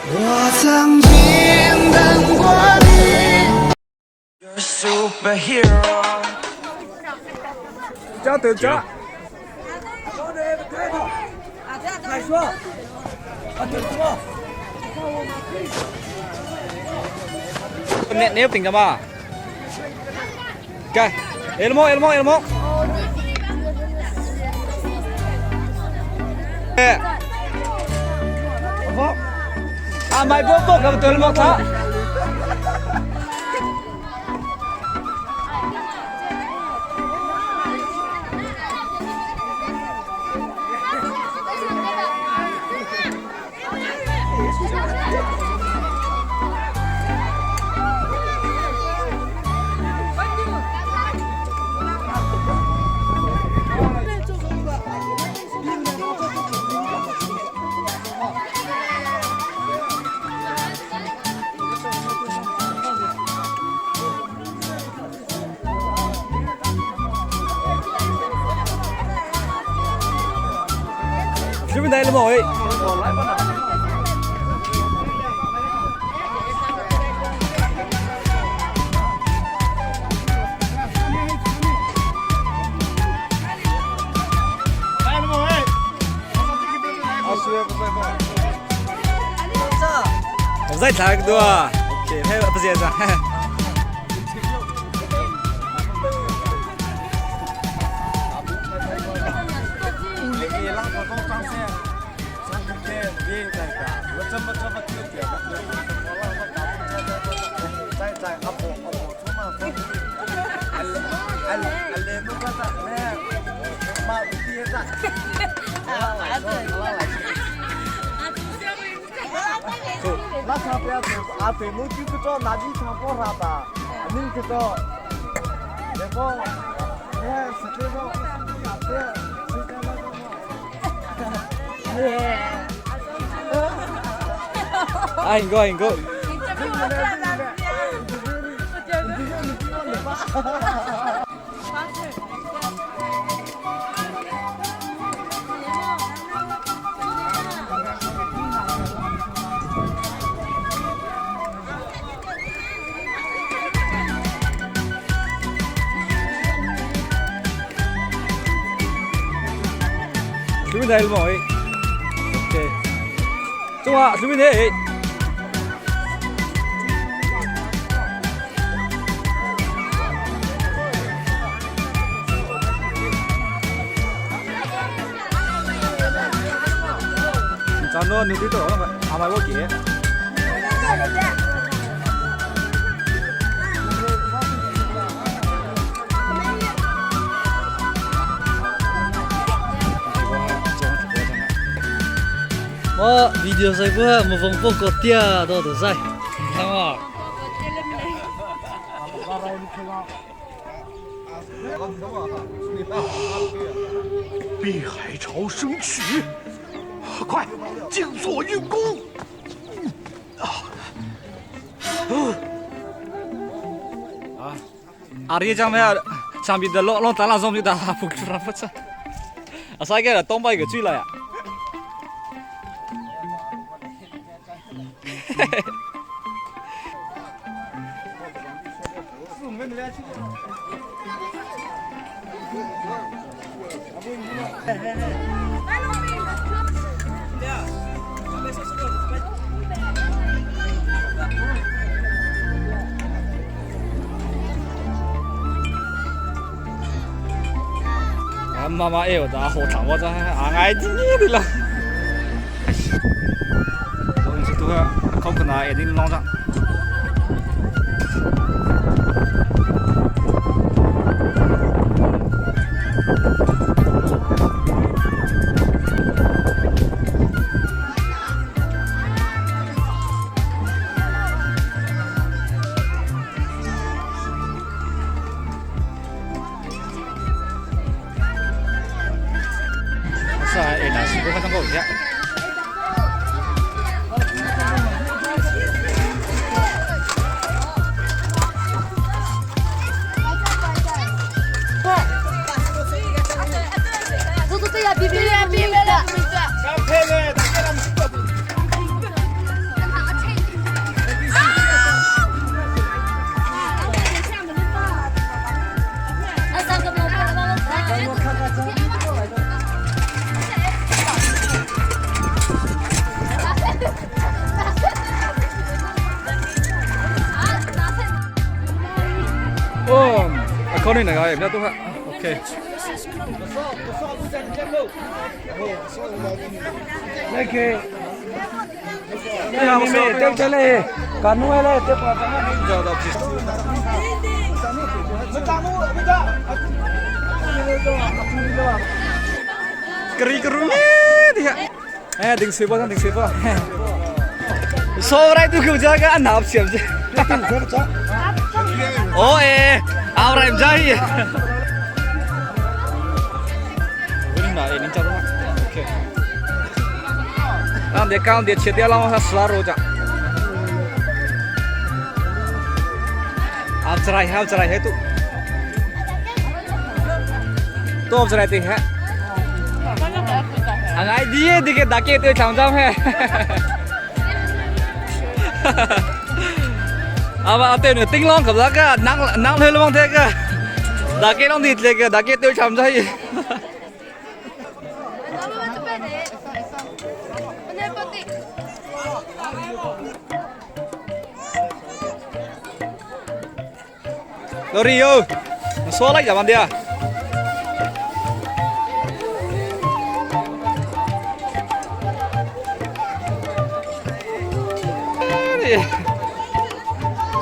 我曾经等过你。You're a superhero. 加对加。你你要定㗎嘛？计，elmo elmo elmo。啊，买波波咁对了冇他。这边来了吗？喂。我在查个多啊，OK，还有不接着。那场不要走，阿对木就去找哪里场过啥吧，你去找，那个，哎，是这个，对，是这个。啊，应该应该。随便来了嘛喂，OK，中啊，随便来。咱那你对多少了？阿买我给。我 video sai bữa một vòng bông cột tia đó được sai thằng à 碧海潮生曲，快静坐运功。阿里讲咩？上边的老老大拉上面的不去了不吃。啊，啥个了？东北个追了呀？啊，妈妈哎，我这好长，我这啊爱听你的了。东西都考可能一定弄上。是啊，哎，那是不看上过一下。Con này này em tôi ok. Keri keru ni dia. Eh, ding sui ba, ding sui ba. So rai tu khu ja ka an hap siam. Oh eh, ao rai jai. Winning na eh, ninja ok. Ang dia kang dia切掉了，他死了肉酱。आप चराई है, आप चराई है तू तो आप चराई है अंगाई दिए दिखे दाके तो छाम छाम है अब आते ने tinh long gặp cái nắng nắng lên luôn thế cái दाके long thịt cái दाके तो छाम जाई Lori yo, số lại giảm đi à.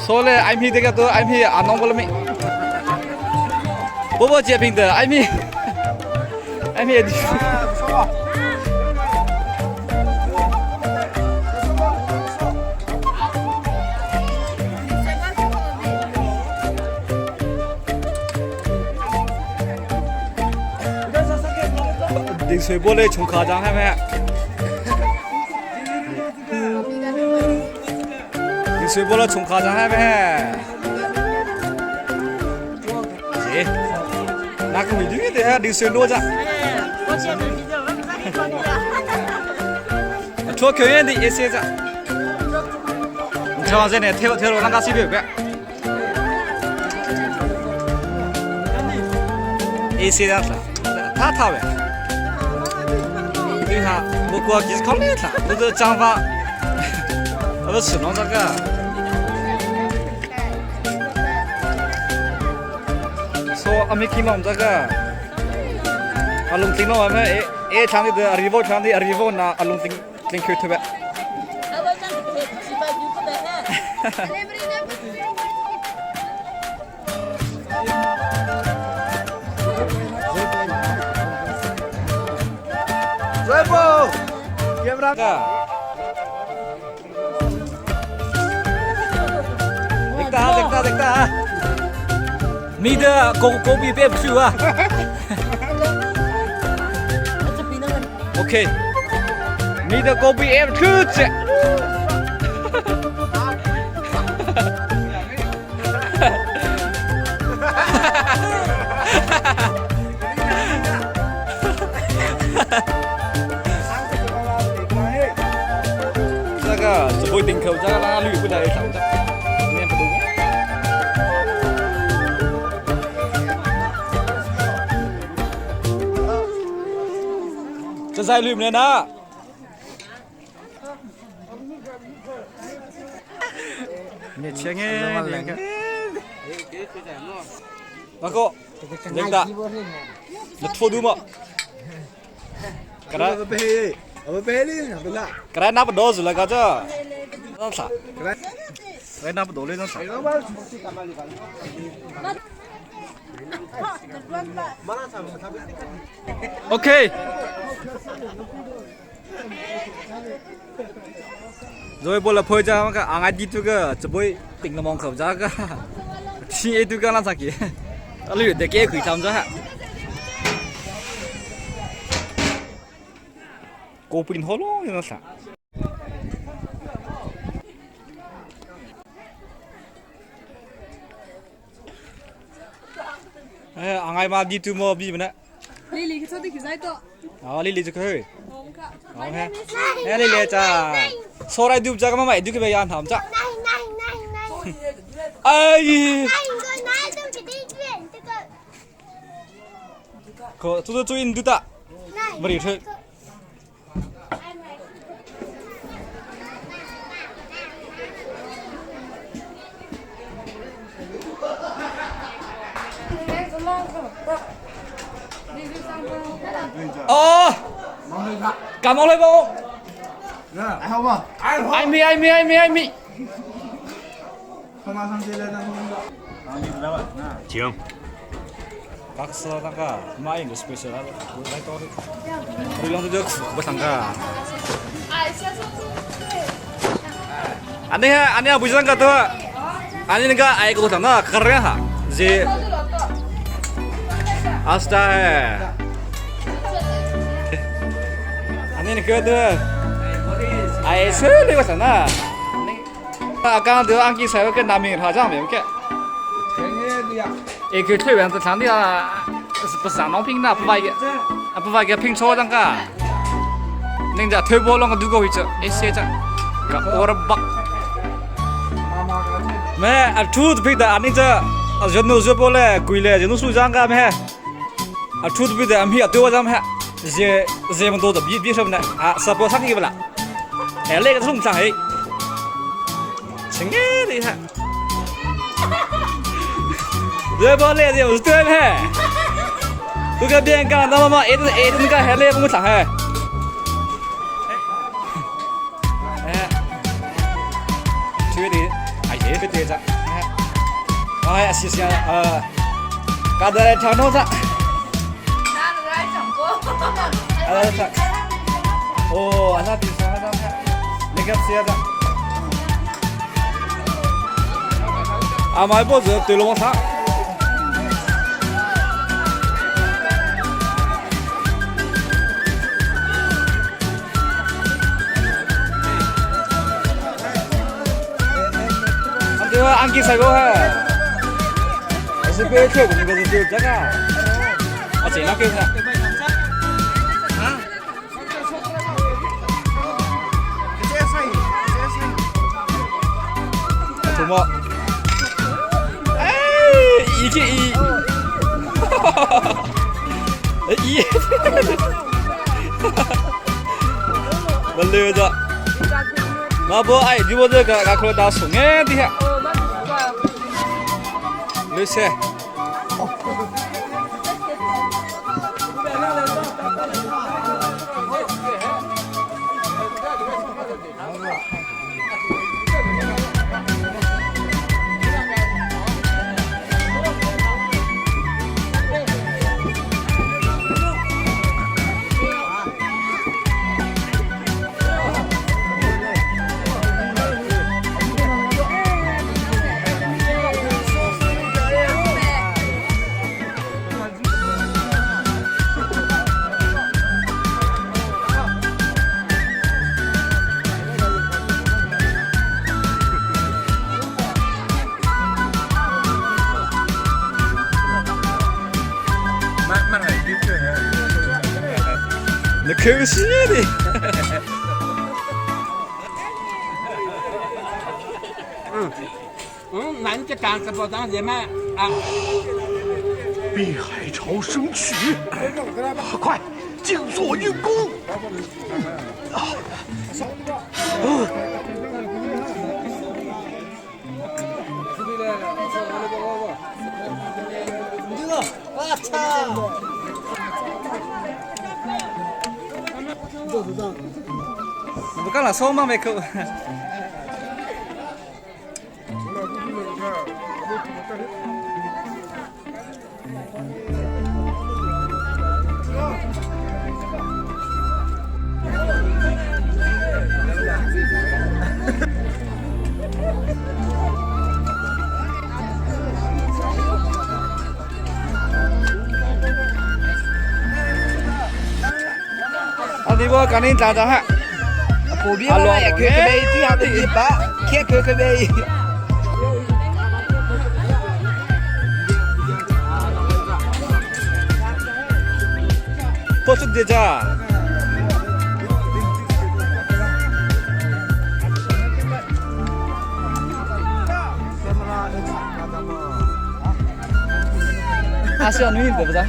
Số lại anh hi cái tôi anh hi à nông bolo mi. Bố bố chia bình từ anh hi anh hi. 定水玻璃重卡张系咪？定水玻璃重卡张系咪？是，那个美女的定水落着。做客人的一些着，你跳这呢，跳跳了那个视频别。一些样子，他他呗。对哈，我过几次考虑他，我这讲法，我吃弄这个。说阿没听弄这个，阿龙听弄阿没诶诶唱的的，阿里波唱的阿里波那阿龙听听口特别。 देखता देखता देखता मी the को को भी पे छु आ ओके मी the को भी एम छु चे 这个只会顶口，这个那绿不在手上。这在绿没呢？你切个，那个，领导，你拖住吗？ ကရနာပဒေါ်ဇလကကြသာကရနာပဒေါ်လေးနော်โอเคrồi bộ là phơi ra cái ăn ai đi tu cái chỉ bôi tỉnh là mong khẩu ra cái chi tu cái làm sao kì à để cái khởi tham ra ha cô pin holo như nó sao 哎，俺妈你做么比不呢？丽丽去做的去在多。啊，丽丽就可以。OK。哎，丽丽咋？说来都不知个妈妈一丢个别养他们咋？哎。可做做做印度的，没得吃。哦，感冒了不？爱咪爱咪爱咪爱咪。请。巴斯那个买一个 special 来多的，你啷个就苦不上个？安尼安尼不是那个多，安尼那个爱个多那可怜哈，这阿斯达哎，安尼那个多，哎是那个啥呢？啊，刚刚都安吉才个南明他这样没个。一个退完子场的啊，是不是上农平的不发一个，啊不发一个拼车上个，人家推波啷个路过位置，一些张，个我的巴。没啊，兔子配的啊，你这啊人都热波嘞，贵嘞，人都数张个没，啊兔子配的没啊对我张没，热热么多的比比什么呢？啊，十波上去不啦？哎，那个送上哎，亲爱的哈。热波来的是对呗，这个别人讲，那么嘛，一直一直那个还来我上海。哎，对的，哎也别对着，哎，谢谢啊，刚才长头发。哎，哦，那比赛那那个谁的？阿买包子对了我操！对啊，安吉赛过哈，还是别去，我们这是这个，啊，这那个啥？啊？什么？哎，一个一，哈哈哈哈一，我溜着。那不哎，你我这个俺可能到送哎底下。没事。那可惜的。嗯，那你这干什么当热卖啊？碧海潮生曲，快，静坐运功。啊！我操！我刚来说嘛没口。啊，你我赶紧找找哈。普遍嘛，也可以最好的一百，看可可以。多出点家。阿是要女的不是？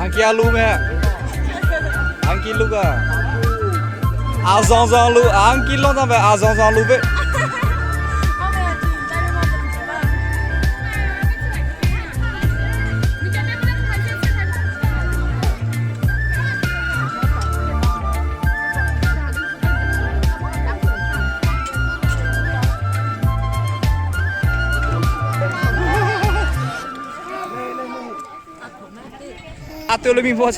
Angki alu me. Angki lu ka. A zong zong lu angki long zong ve a zong zong lu ve. A tu le mi bo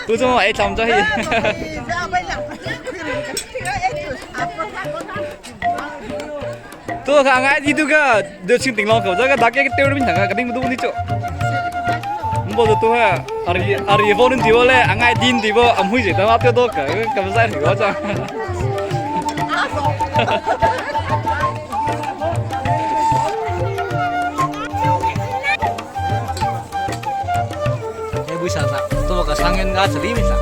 tu zo ai tlam cho hi. Tu kha ngai di tu ka de ching ting long ko ka da ke te mi thang ka ding du ni cho. Bo tu ha ari ari vo nin ti bo le angai din ti bo am hui je ta ma te do ka ka zai ri go cha. He bui sa sa to ka sangen ga chali mi sa.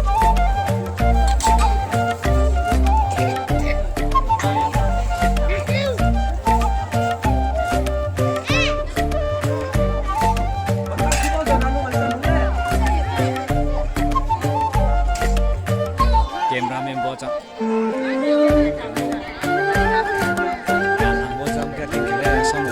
Cameraman bo cha. Bo cha ka ting le sam.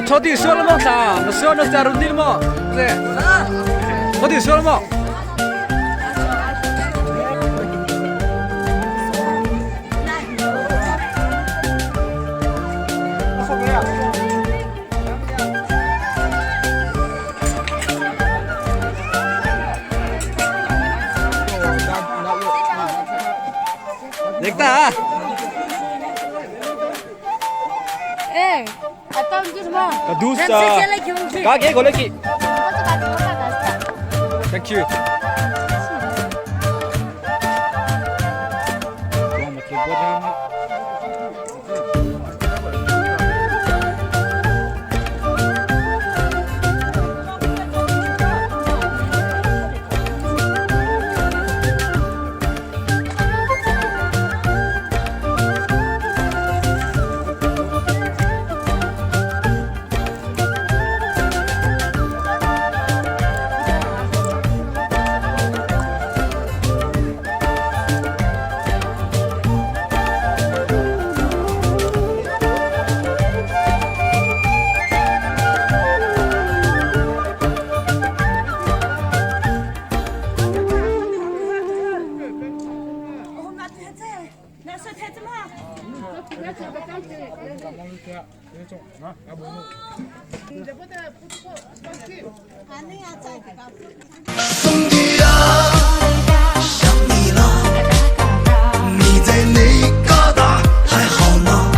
草地说了么啥？我说那加入你了么？对，草地说了么？देखता Eh, atau tu semua. दूसरा का के गोले की Thank you. 兄弟啊，想你了，你在哪嘎达还好吗？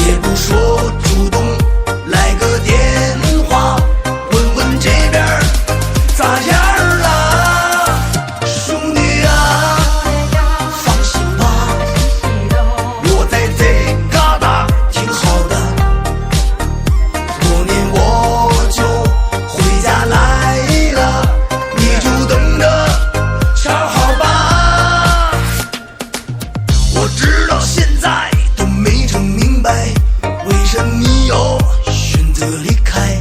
也不说主动来个电话，问问这边儿咋样了？兄弟啊，放心吧，我在这嘎达挺好的。过年我就回家来了，你就等着瞧好吧。我知道现在都没整明白，为什么你要选择离开。